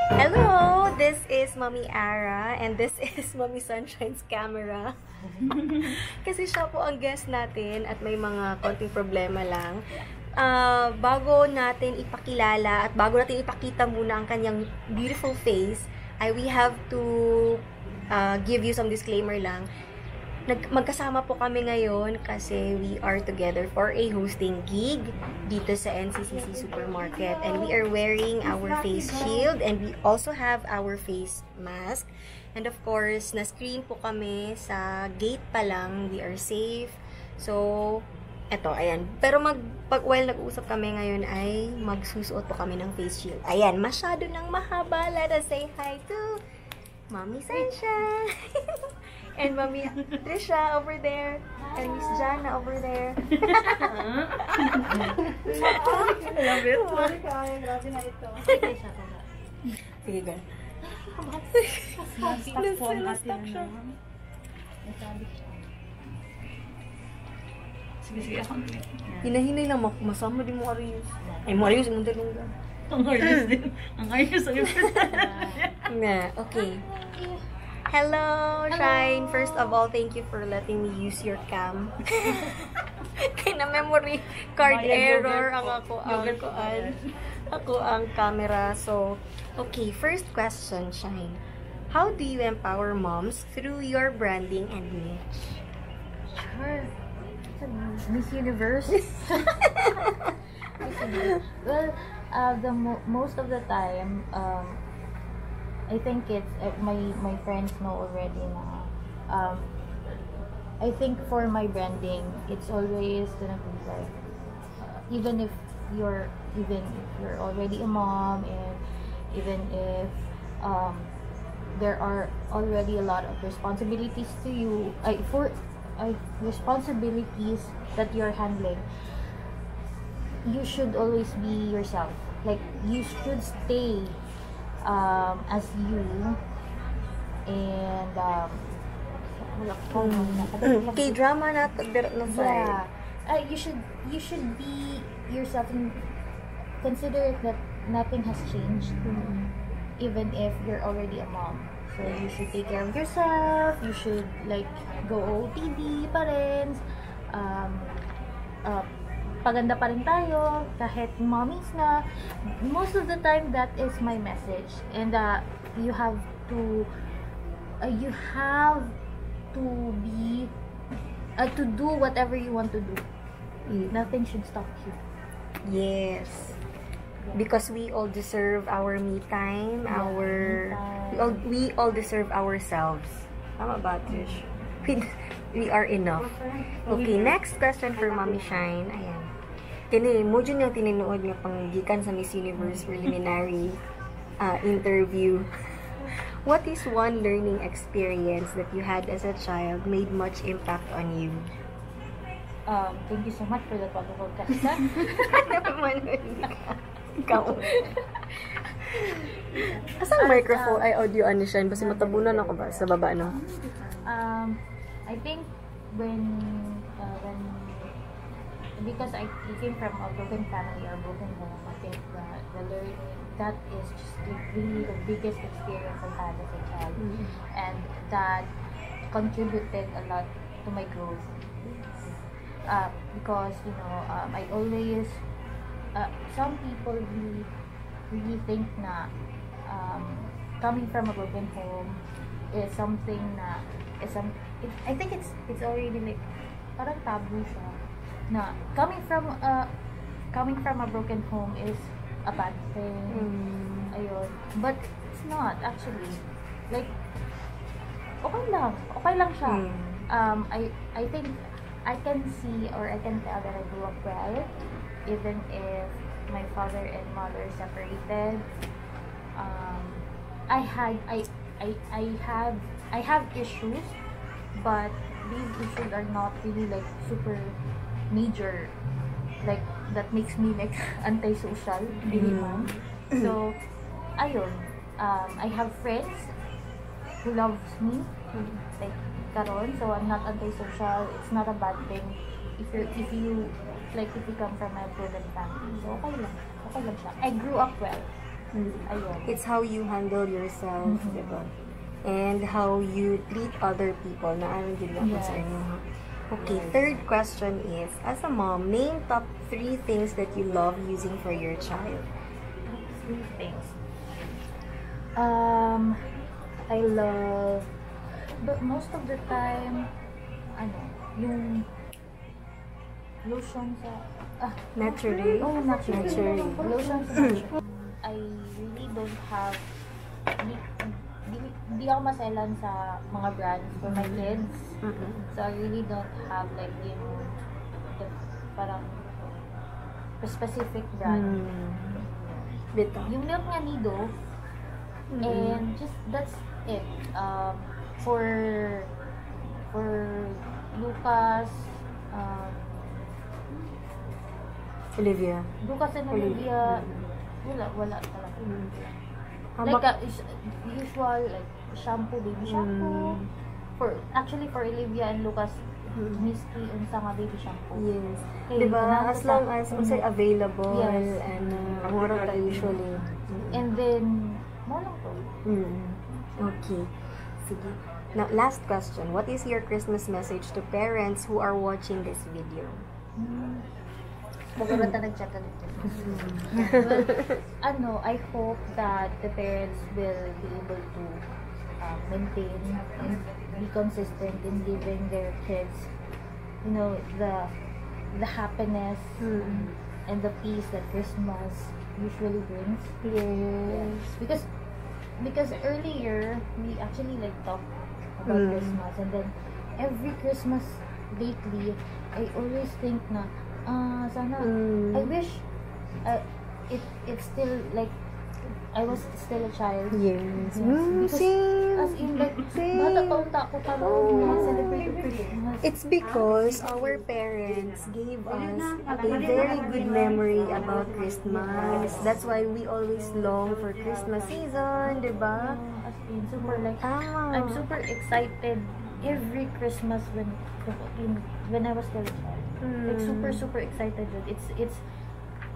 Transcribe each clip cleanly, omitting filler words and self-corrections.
Hello! This is Mommy Ara and this is Mommy Sunshine's camera. Kasi siya po ang guest natin at may mga konting problema lang. Bago natin ipakilala at bago natin ipakita muna ang kanyang beautiful face, we have to give you some disclaimer lang. Magkasama po kami ngayon kasi we are together for a hosting gig dito sa NCCC Supermarket, and we are wearing our face shield and we also have our face mask, and of course na-screen po kami sa gate pa lang. We are safe. So eto, ayan. Pero while nag-uusap kami ngayon ay magsusuot po kami ng face shield. Ayan, masyado nang mahaba. Let us say hi to Mommy Sunshine. And Mommy Trisha over there. And Miss Jana over there. Love it. Grabe na ito. Sige, girl. Na-stuck siya. Sige, ako. Hinahinay lang masama din mo Arius. Ay, mo Arius, mo dalungga. Ang Arius din. Ang Arius ang Nga, okay. Hello, Shine. First of all, thank you for letting me use your cam. Kaya na memory card error ang ako ang camera. So, okay, first question, Shine. How do you empower moms through your branding and niche? Sure. Miss Universe. Well, most of the time, I think it's my friends know already na. I think for my branding, it's always gonna be like even if you're already a mom, and even if there are already a lot of responsibilities to you, responsibilities that you're handling, you should always be yourself. Like, you should stay as you, and K-drama na yeah, you should be yourself, and consider that nothing has changed, even if you're already a mom. So you should take care of yourself. You should like go OTD pa rin. Paganda pa rin tayo kahit mommies na. Most of the time, that is my message, and you have to be to do whatever you want to do. Nothing should stop you. Yes, because we all deserve our me time. We all deserve ourselves. Tama ba, Trish? We are enough. Okay, next question for Mommy Shine. Ayan. Mo dyan yung tininood nga panggikan sa Miss Universe preliminary interview. What is one learning experience that you had as a child made much impact on you? Thank you so much for that wonderful question. Ikaw. Asang microphone ay audio ano siya? Basta matabunan ako ba sa baba, no? I think when because I came from a broken family or broken home, I think the learning, that is just really the biggest experience I had as a child, and that contributed a lot to my growth. Because I always some people really think na coming from a broken home is something na I think it's already like parang taboo siya na coming from a broken home is a bad thing. Ayun, but it's not actually. Like, okay lang siya. I think I can see, or I can tell that I grew up well, even if my father and mother separated. I have issues, but these issues are not really like super major, like that makes me like antisocial anymore. So ayun, I have friends who loves me like karon, so I'm not antisocial. It's not a bad thing if you come from a broken family. So okay lang siya. I grew up well. Ayun. It's how you handle yourself, diba? And how you treat other people na ano din ako Yes. sa inyo. Ha? Okay, third question is, as a mom, name top 3 things that you love using for your child. 3 things. I love, but most of the time, yung lotion sa, Naturally. oh, naturally. Naturally. Lotion sa natural. I really don't have, di ako maselan sa mga brands for my kids. So I really don't have like, the parang specific brand. Bito. Yung milk niya nido, and just that's it. For Lucas, Olivia. Lucas and Olivia, wala talaga. Like usual like shampoo, baby shampoo. For Olivia and Lucas, Misty unsa nga baby shampoo. Yes. Okay, Diba? kanang As sa- long as unsay available Yes. and mura ka usually. And then mo lang to. Okay. Sige. Now, last question. What is your Christmas message to parents who are watching this video? Bago na nag-chat na dito. Well, I hope that the parents will be able to maintain and be consistent in giving their kids, the happiness and the peace that Christmas usually brings. Yes. Because earlier we actually like talked about Christmas, and then every Christmas lately I always think na sana I wish it's still like I was still a child. Yes. Because Same. as in like Same. bata pa unta ako pa celebrate Christmas. It's because our parents gave us a very good memory about Christmas. That's why we always long for Christmas season, diba? As in super like I'm super excited every Christmas when I was still a child. Like super excited.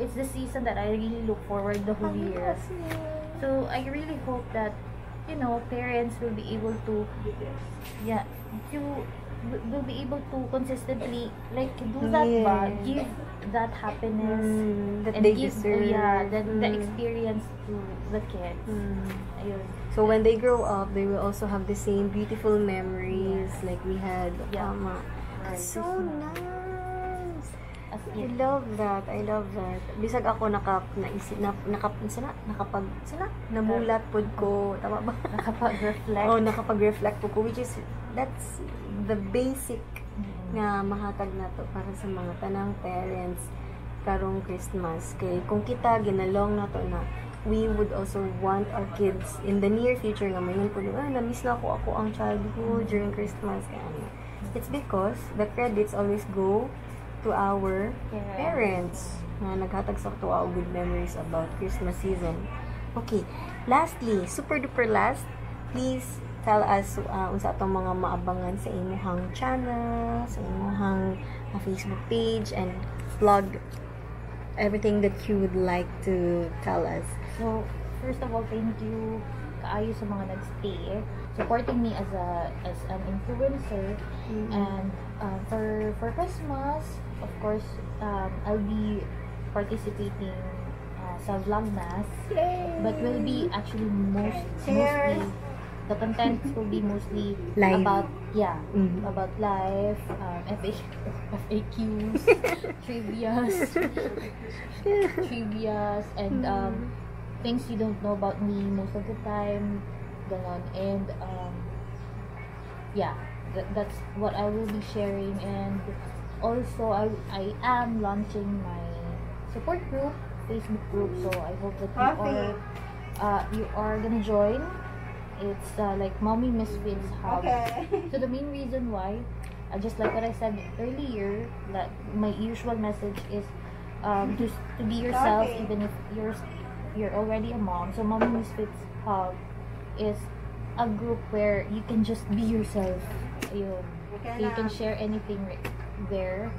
It's the season that I really look forward the whole year. So I really hope that parents will be able to will be able to consistently like do that ba, give that happiness that and they give deserve. the experience to the kids. Ayun. So when they grow up, they will also have the same beautiful memories like we had. Yeah. It's so nice. As I in, love that. Bisag ako namulat pod ko. Tama ba? nakapag-reflect. Nakapag-reflect po ko, which is, that's the basic nga mahatag na to para sa mga tanang parents karong Christmas. Kay kung kita ginalong na to na we would also want our kids in the near future nga mayon po na-miss na ako ang childhood during Christmas. It's because the credits always go to our parents na naghatag sa tuwa og good memories about Christmas season. Okay, lastly, super duper last, please tell us unsa atong mga maabangan sa imuhang channel, sa imuhang Facebook page, and plug everything that you would like to tell us. So, first of all, thank you kaayo sa mga nagstay supporting me as an influencer. And for Christmas, of course, I'll be participating sa Vlogmas. But will be actually mostly the content will be mostly Live. about about life, FAQs, trivias, and things you don't know about me most of the time, ganon. And that's what I will be sharing. And also I am launching my support group, Facebook group, so I hope that you are gonna join. It's like Mommy Misfits Hub. So the main reason why, just like what I said earlier, that my usual message is just to be yourself, even if you're already a mom. So Mommy Misfits Hub is a group where you can just be yourself. Ayun. So you can share anything there.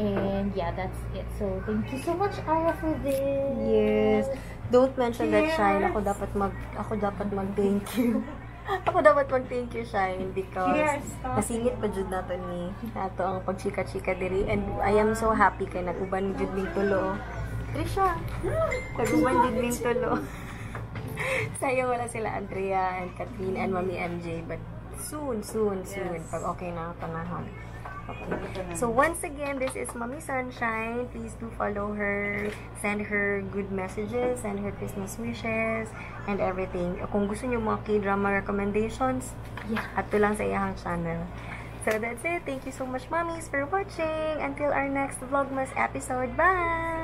And yeah, that's it. So thank you so much, Aya, for this. Yes. Don't mention that, Shine. Ako dapat mag-thank you. Ako dapat mag-thank you, Shine, because nasingit pa jud nato ni ato ang pagchika-chika diri, and I am so happy kay nag-uban jud ning tulo. Trisha, nag-uban jud ning tulo. Sayang wala sila Andrea and Catherine and Mami MJ, but soon, pag okay na ang panahon. Okay. So once again, this is Mommy Sunshine. Please do follow her, send her good messages, send her Christmas wishes, and everything. Kung gusto niyo mga K-drama recommendations, ato lang sa iyang channel. So that's it. Thank you so much, mommies, for watching. Until our next Vlogmas episode. Bye!